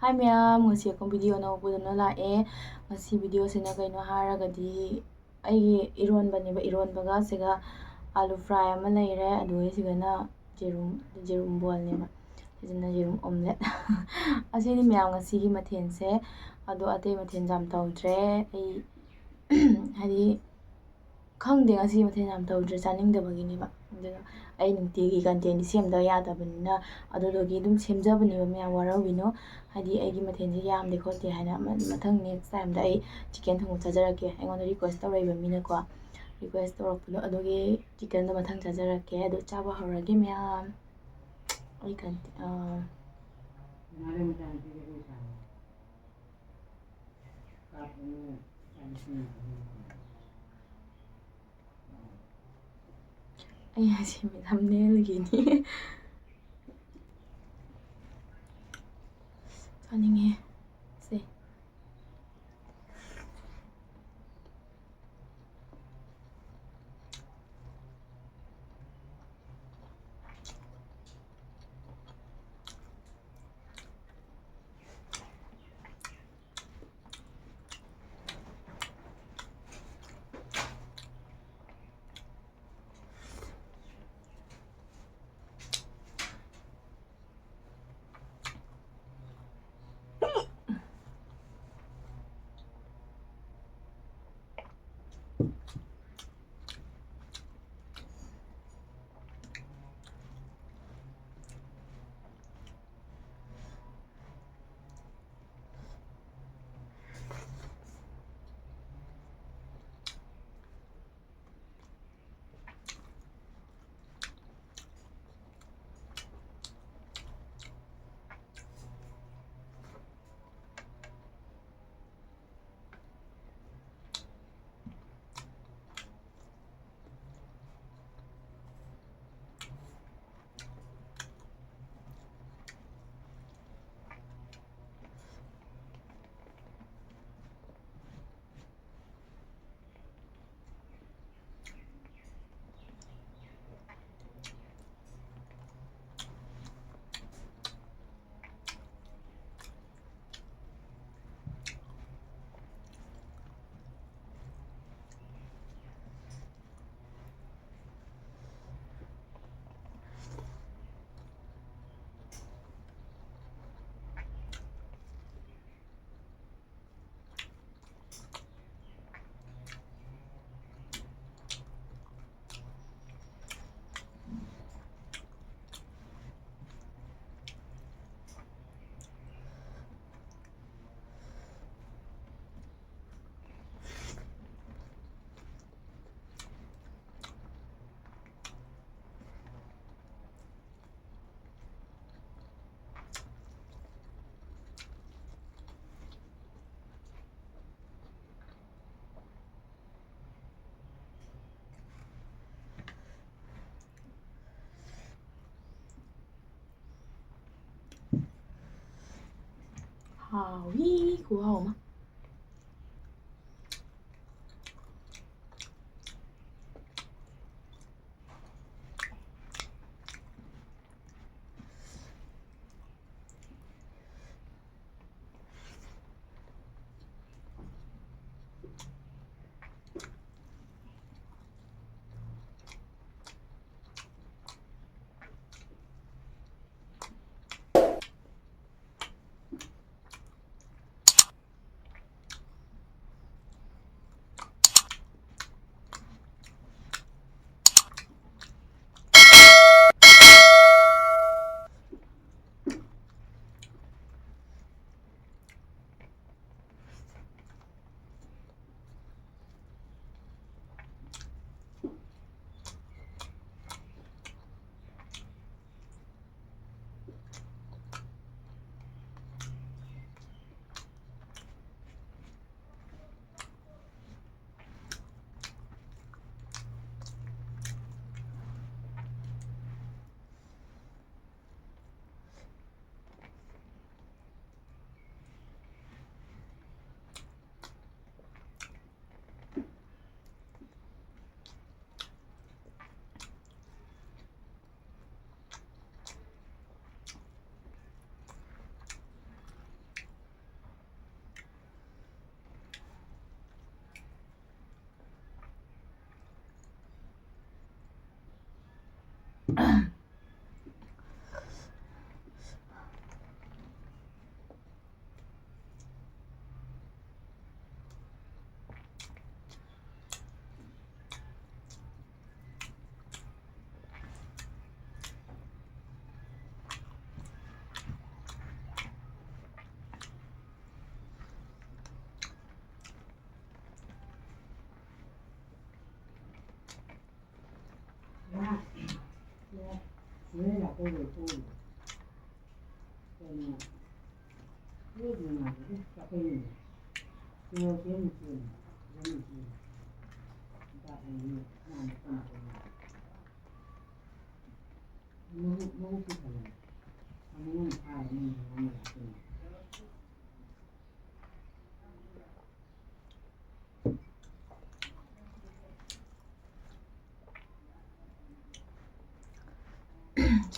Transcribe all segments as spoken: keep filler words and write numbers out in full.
ꯍꯥꯏ ꯃꯌꯥꯝ, ꯉꯁꯤ ꯑꯩꯈꯣꯏ ꯚꯤꯗꯤꯑꯣ ꯑꯅꯧꯕꯗꯨꯅ ꯂꯥꯛꯑꯦ꯫ ꯉꯁꯤ ꯚꯤꯗꯤꯑꯣꯁꯤꯅ ꯀꯩꯅꯣ ꯍꯥꯏꯔꯒꯗꯤ, ꯑꯩꯒꯤ ꯏꯔꯣꯟꯕꯅꯦꯕ꯫ ꯏꯔꯣꯟꯕꯒ ꯁꯤꯒ ꯑꯥꯂꯨ ꯐ꯭ꯔꯥꯏ ꯑꯃ ꯂꯩꯔꯦ, ꯑꯗꯨꯒ ꯁꯤꯒꯅ ꯌꯦꯔꯨꯝ, ꯌꯦꯔꯨꯝ ꯕꯣꯜꯅꯦꯕ꯫ ꯁꯤꯁꯤꯅ ꯌꯦꯔꯨꯝ ꯑꯣꯝꯂꯦꯠ꯫ ꯑꯁꯤꯅꯤ ꯃꯌꯥꯝ ꯉꯁꯤꯒꯤ ꯃꯊꯦꯜꯁꯦ꯫ ꯑꯗꯣ ꯑꯇꯩ ꯃꯊꯦꯜ ꯌꯥꯝ ꯇꯧꯗ꯭ꯔꯦ꯫ ꯑꯩ ꯍꯥꯏꯗꯤ, ꯈꯪꯗꯦ, ꯉꯁꯤ ꯃꯊꯦꯜ ꯌꯥꯝ ꯇꯧꯗ꯭ꯔꯦ, ꯆꯥꯅꯤꯡꯗꯕꯒꯤꯅꯦꯕ꯫ ꯑꯗꯨꯅ ꯑꯩ ꯅꯨꯡꯇꯤꯒꯤ ꯀꯟꯇꯦꯟꯗꯤ ꯁꯦꯝꯗꯕ ꯌꯥꯗꯕꯅꯤꯅ, ꯑꯗꯨꯗꯨꯒꯤ ꯑꯗꯨꯝ ꯁꯦꯝꯖꯕꯅꯦꯕ ꯃꯌꯥꯝ, ꯋꯥꯔꯧꯕꯤꯅꯨ꯫ ꯍꯥꯏꯗꯤ ꯑꯩꯒꯤ ꯃꯊꯦꯜꯁꯦ ꯌꯥꯝꯗꯦ ꯈꯣꯠꯇꯦ ꯍꯥꯏꯅ꯫ ꯃ-, ꯃꯊꯪ ꯅꯦꯛꯁ ꯇꯥꯏꯝꯗ ꯑꯩ ꯆꯤꯛꯀꯟ ꯊꯣꯡꯕ ꯆꯥꯖꯔꯛꯀꯦ꯫ ꯑꯩꯉꯣꯟꯗ ꯔꯤꯀ꯭ꯋꯦꯁ ꯇꯧꯔꯛꯏꯕ ꯃꯤꯅꯀꯣ, ꯔꯤꯀ꯭ꯋꯦꯁ ꯇꯧꯔꯛꯄꯗꯣ, ꯑꯗꯨꯒꯤ ꯆꯤꯛꯀꯟꯗꯣ ꯃꯊꯪ ꯆꯥꯖꯔꯛꯀꯦ꯫ ꯑꯗꯨ ꯆꯥꯕ ꯍꯧꯔꯒꯦ ꯃꯌꯥꯝ꯫ ꯑꯩ ꯀꯟꯇꯦ-, ꯑꯥ, ꯑꯩ ꯍꯥꯏꯁꯦ ꯃꯦꯗꯥꯝ ꯅꯦꯜꯒꯤꯅꯤ꯫ ꯆꯥꯅꯤꯡꯉꯦ꯫ ꯁꯦ꯫ ꯍꯥꯎꯋꯤ, ꯈꯨꯍꯥꯎ ꯑꯃ꯫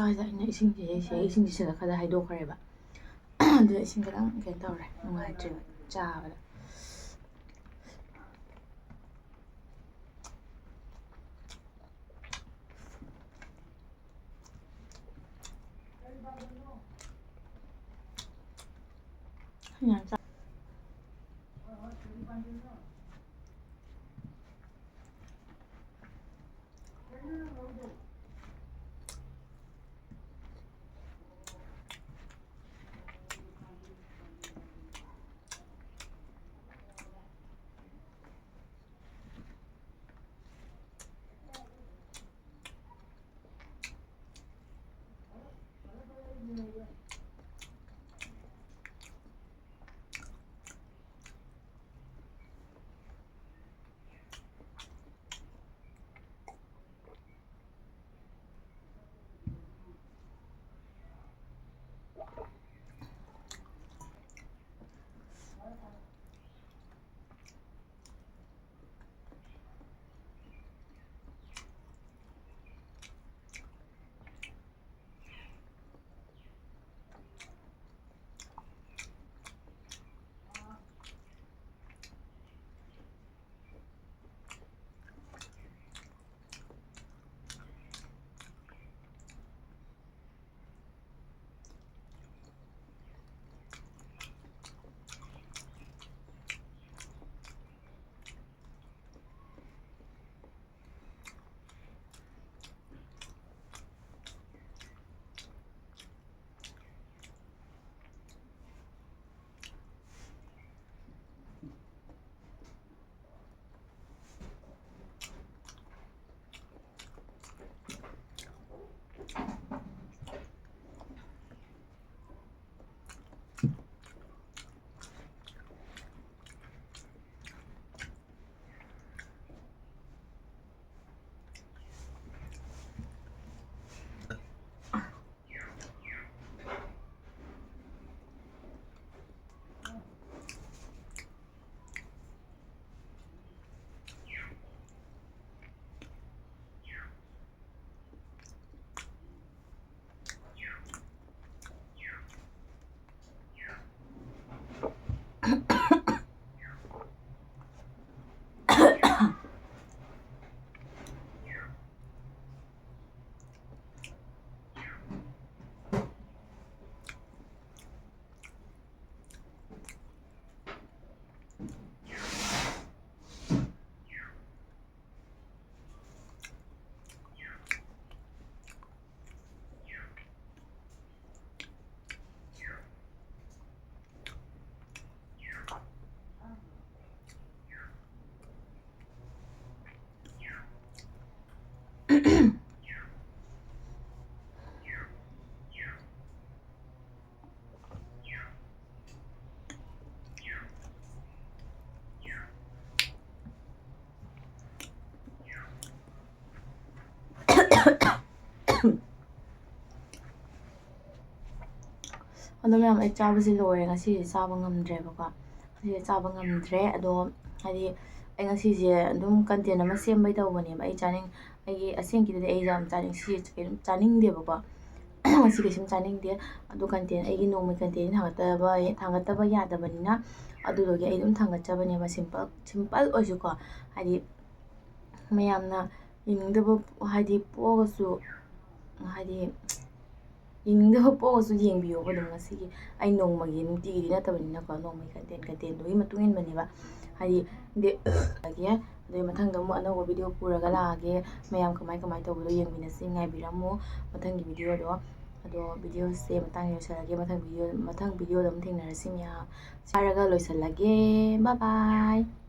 ꯁ꯭ꯋꯥꯏꯗ ꯑꯩꯅ ꯏꯁꯤꯡꯁꯦ, ꯁꯦ ꯏꯁꯤꯡꯁꯦ ꯁꯤꯗ ꯈꯔ ꯍꯩꯗꯣꯛꯈ꯭ꯔꯦꯕ꯫ ꯑꯗꯨꯗ ꯏꯁꯤꯡ ꯈꯤꯇꯪ ꯀꯩꯅꯣ ꯇꯧꯔꯦ, ꯅꯨꯡꯉꯥꯏꯇ꯭ꯔꯦꯕ ꯆꯥꯕꯗ꯫ ꯌꯥꯝ ꯆꯥ- ꯑꯗꯣ ꯃꯌꯥꯝ, ꯑꯩ ꯆꯥꯕꯁꯦ ꯂꯣꯏꯔꯦ꯫ ꯉꯁꯤꯁꯦ ꯆꯥꯕ ꯉꯝꯗ꯭ꯔꯦꯕꯀꯣ꯫ ꯉꯁꯤꯁꯦ ꯆꯥꯕ ꯉꯝꯗ꯭ꯔꯦ꯫ ꯑꯗꯣ ꯍꯥꯏꯗꯤ ꯑꯩ ꯉꯁꯤꯁꯦ ꯑꯗꯨꯝ content ꯑꯃ ꯁꯦꯝꯕꯩ ꯇꯧꯕꯅꯦꯕ꯫ ꯑꯩ ꯆꯥꯅꯤꯡ ꯑꯩꯒꯤ ꯑꯁꯦꯡꯒꯤꯗꯨꯗꯤ ꯑꯩ ꯌꯥꯝ ꯆꯥꯅꯤꯡ ꯁꯤ ꯀꯩꯅꯣ ꯆꯥꯅꯤꯡꯗꯦꯕꯀꯣ꯫ ꯉꯁꯤ ꯀꯩꯁꯨꯝ ꯆꯥꯅꯤꯡꯗꯦ꯫ ꯑꯗꯨ content ꯑꯩꯒꯤ ꯅꯣꯡꯃꯒꯤ content ꯊꯥꯡꯒꯠꯇꯕ ꯊꯥꯡꯒꯠꯇꯕ ꯌꯥꯗꯕꯅꯤꯅ ꯑꯗꯨꯗꯨꯒꯤ ꯑꯩ ꯑꯗꯨꯝ ꯊꯥꯡꯒꯠꯆꯕꯅꯦꯕ꯫ Simple simple ꯑꯣꯏꯁꯨꯀꯣ꯫ ꯍꯥꯏꯗꯤ ꯃꯌꯥꯝꯅ ꯌꯦꯡꯅꯤꯡꯗꯕ ꯍꯥꯏꯗꯤ ꯄꯣꯛꯑꯒꯁꯨ ꯍꯥꯏꯗꯤ ꯌꯦꯡꯅꯤꯡꯗꯕ ꯄꯣꯛꯑꯁꯨ ꯌꯦꯡꯕꯤꯌꯣꯕ꯫ ꯑꯗꯨꯝ ꯉꯁꯤꯒꯤ ꯑꯩ ꯅꯣꯡꯃꯒꯤ ꯅꯨꯡꯇꯤꯒꯤꯗꯤ ꯅꯠꯇꯕꯅꯤꯅꯀꯣ꯫ ꯅꯣꯡꯃꯒꯤ content contentꯗꯨꯒꯤ ꯃꯇꯨꯡ ꯏꯟꯕꯅꯦꯕ꯫ ꯍꯥꯏꯗꯤ ꯗꯦ ꯑꯗꯨꯒꯤ ꯃꯊꯪꯗ ꯑꯃꯨꯛ ꯑꯅꯧꯕ video ꯄꯨꯔꯒ ꯂꯥꯛꯑꯒꯦ꯫ ꯃꯌꯥꯝ ꯀꯃꯥꯏ ꯀꯃꯥꯏꯅ ꯇꯧꯕꯗꯣ ꯌꯦꯡꯃꯤꯟꯅꯁꯤ꯫ ꯉꯥꯏꯕꯤꯔꯝꯃꯣ ꯃꯊꯪꯒꯤ videoꯗꯣ꯫ ꯑꯗꯣ videoꯁꯦ ꯃꯇꯥꯡ ꯌꯧꯁꯜꯂꯒꯦ꯫ ꯃꯊꯪ video ꯃꯊꯪ videoꯗ ꯑꯃꯨꯛ ꯊꯦꯡꯅꯔꯁꯤ ꯃꯌꯥꯝ꯫ ꯆꯥꯔꯒ ꯂꯣꯏꯁꯜꯂꯒꯦ꯫ Bye bye꯫